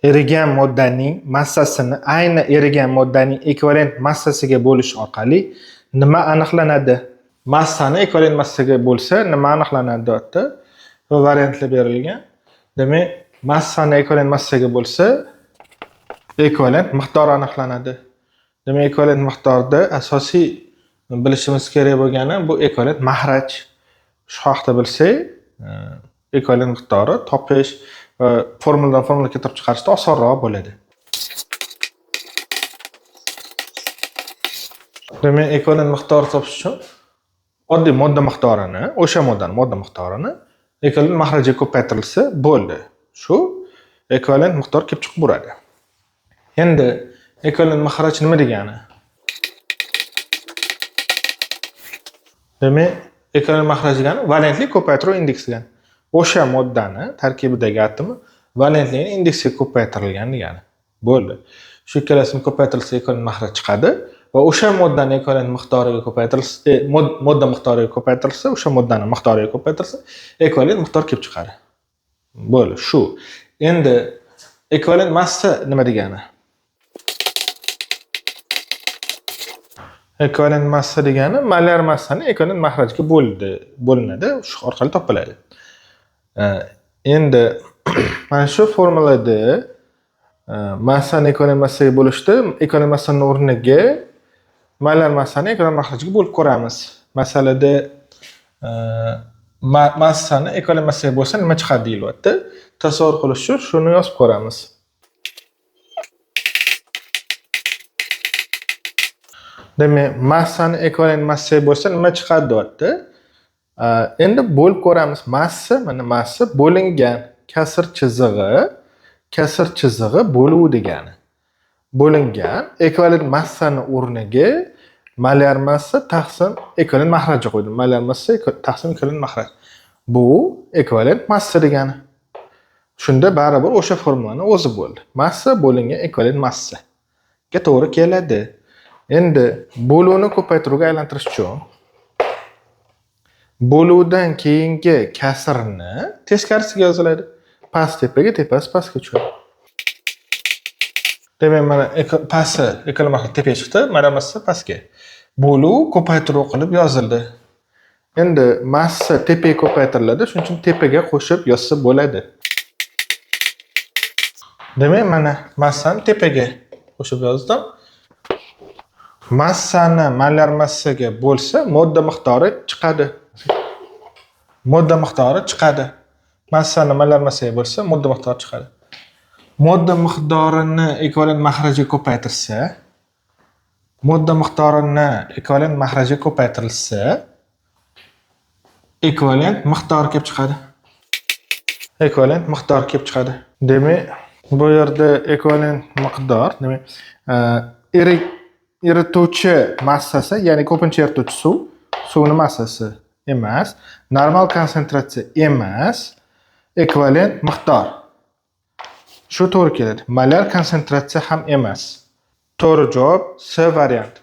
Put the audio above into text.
Erigan moddaning massasini ayni erigan moddaning ekvivalent massasiga bo'lish orqali nima aniqlanadi? Massani ekvivalent massaga bo'lsa nima aniqlanadi deyapti. Va variantlar berilgan. Demak, massani ekvivalent massaga bo'lsa ekvivalent miqdor aniqlanadi. Demak, ekvivalent miqdorda asosiy bilishimiz kerak bo'lgani bu ekvivalent mahraj. Shu haqda bilsak, ekvivalent miqdori topish va formuladan formula keltirib chiqarishda osonroq bo'ladi. Demak, ekvivalent miqdor topish uchun oddiy modda miqdorini, o'sha moddani modda miqdorini ekvivalent mahrajga ko'paytirilsa bo'ldi. Shu ekvivalent miqdor kelib chiqib bo'ladi. Endi ekvivalent mahraj nima degani? Demak, ekvivalent mahraj degani valentlik ko'paytiruv indeksi degani. O'sha moddani tarkibidagi atomi valentligini indeksiga ko'paytirilgan degani. Bo'ldi. Shu ikkalasini ko'paytirilsa ekvivalent mahraj chiqadi va o'sha moddani ekvivalent miqdoriga ko'paytirilsa, modda miqdoriga ko'paytirilsa, o'sha moddani miqdoriga ko'paytirilsa, ekvivalent miqdor kelib chiqadi. Bo'ldi, shu. Endi ekvivalent massa nima degani? Ekvivalent massa degani molyar massani ekvivalent mahrajga bo'linadi, shu orqali topiladi. Endi mana shu formulada massani ekvivalent massaga bo'lishda ekvivalent massaning o'rniga molyar massani ekvivalent mahrajga bo'lib ko'ramiz. Masalada massani ekvivalent massaga bo'lsa nima chiqadi deyilyapti. Tasavvur qilish uchun shuni yozib ko'ramiz. Demak, massani ekvivalent massaga bo'lsa nima chiqadi deyapti. Endi bo'lib ko'ramiz. Massa, mana massa bo'lingan kasr chizig'i bo'luv degani. Bo'lingan ekvivalent massani o'rniga molyar massa taqsim ekvivalent mahrajga qo'ydim. Molyar massa taqsim ekvivalent mahraj. Bu ekvivalent massa degani. Shunda baribir o'sha formulani o'zi bo'ldi. Massa bo'lingan ekvivalent massaga to'g'ri keladi. Endi bo'luvni ko'paytiruvga aylantirish uchun bo'luvdan keyingi kasrni teskarisiga yoziladi. Past tepaga, tepasi pastga tushadi. Demak, mana pasti ekvivalent mahraj tepaga chiqdi, mana massa pastga. Bo'luv ko'paytiruv qilib yozildi. Endi massa tepaga ko'paytiriladi, shuning uchun tepaga qo'shib yozsa bo'ladi. Demak, mana massani tepaga qo'shib yozdim. Massani molyar massaga bo'lsa, modda miqdori chiqadi. Modda miqdori chiqadi. Massani molyar massaga bo'lsa, modda miqdori chiqadi. Modda miqdorini ekvivalent mahrajga ko'paytirsa, modda miqdorini ekvivalent mahrajga ko'paytirilsa, ekvivalent miqdor kelib chiqadi. Ekvivalent miqdor kelib chiqadi. Demak, bu yerda ekvivalent miqdor, demak, erituvchi massasi, ya'ni ko'pincha erituvchi suv, suvning massasi emas, normal konsentratsiya emas, ekvivalent miqdor. Shu to'g'ri keladi. Molyar konsentratsiya ham emas. To'g'ri javob C varianti.